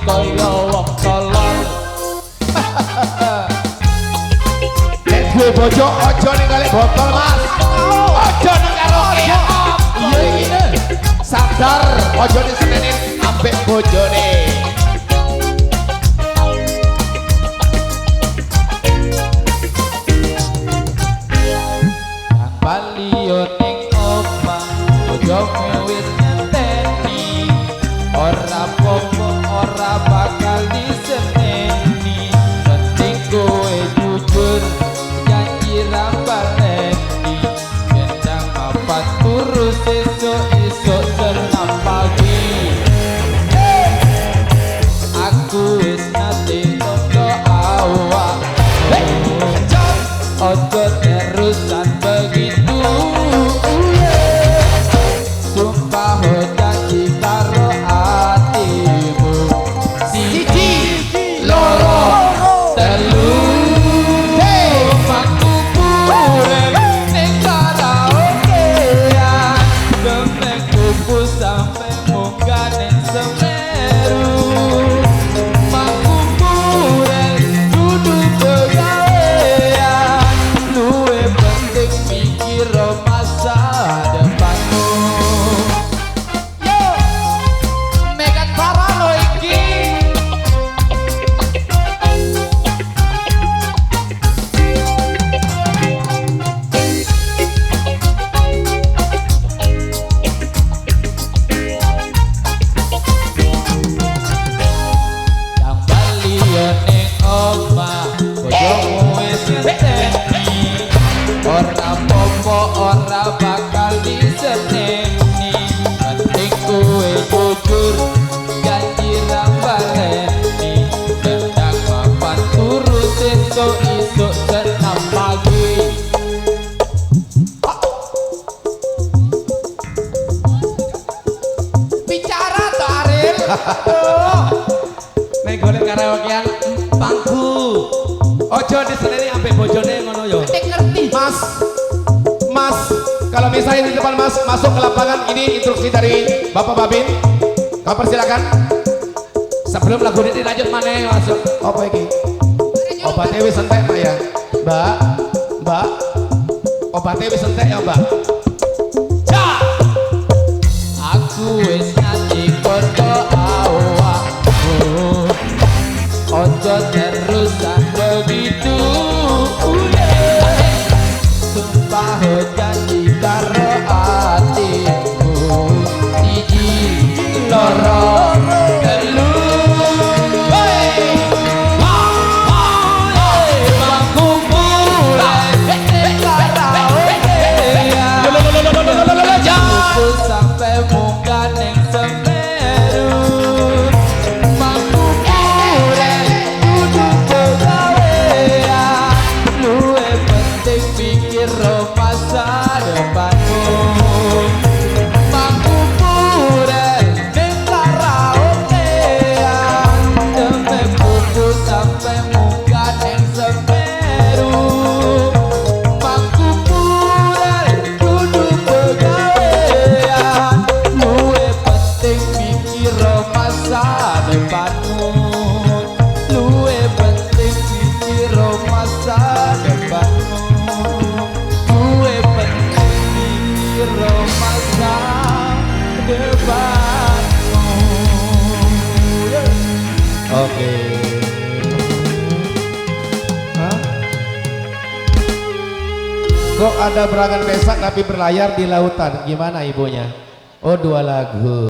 kaya wong tolol. Nek duwe bojo aja ning kali botol, Mas. Aja nang karaoke. Iya iki. Sadar aja diseneni ambek bojone. Kang bali yo ning omah, bojomu wis ngenteni. Ora popo ora bakal diseneni. Penting kowe jujur janji ra baleni. Gendang papat turu sesuk isuk senam pagi. Aku wis nate tondo awak. Ojo terusan begitu. Sumpah janji karo atimu. Siji, loro, telu. Aku kurang ning karaokean. Demek kupu sampe munggah ning Semeru. Mampu kurang dudu pegawean. Luwe penting mikir masa depanmu. Yo, Megan Farano iki. Yang bali yo ning omah, bojomu wis ngenteni. Ora popo ora bakal diseneni. Penting kowe jujur janji ra baleni. Gendang papan turu sesuk isuk senam pagi. Bicara to Aril. Tuh. Nek golek karaokean pangku. Ojo diseneni ambek bojone ngono yo. Nek ngerti. Mas, Mas, kalau misalnya di depan Mas masuk ke lapangan, ini instruksi dari Bapak Babin. Kau persilakan. Sebelum lagu ini dilanjut maneh masuk. Apa iki? Obatnya wis entek, Mbak ya. Mbak, Mbak. Obatnya wis entek ya, Mbak. Ja! Aku wis nganti kondo awakmu. Ojo terusan begitu. Sumpah janji karo atimu. Siji, loro, telu. Mangku mulai ning karaokean. Aku sampe munggah ning Semeru. Mampu pure kudu pegawean. Luwe penting mikir masa depanmu. Mampu pure ning karaokean. Demek kudu sampe munggah ning Semeru. Mampu pure kudu pegawean. Luwe penting mikir masa depanmu. Luwe penting mikir masa depanmu. Luwe penting mikir masa depanmu. Oke. Hah? Kok ada berangan besak tapi berlayar di lautan? Gimana ibunya? Oh, dua lagu.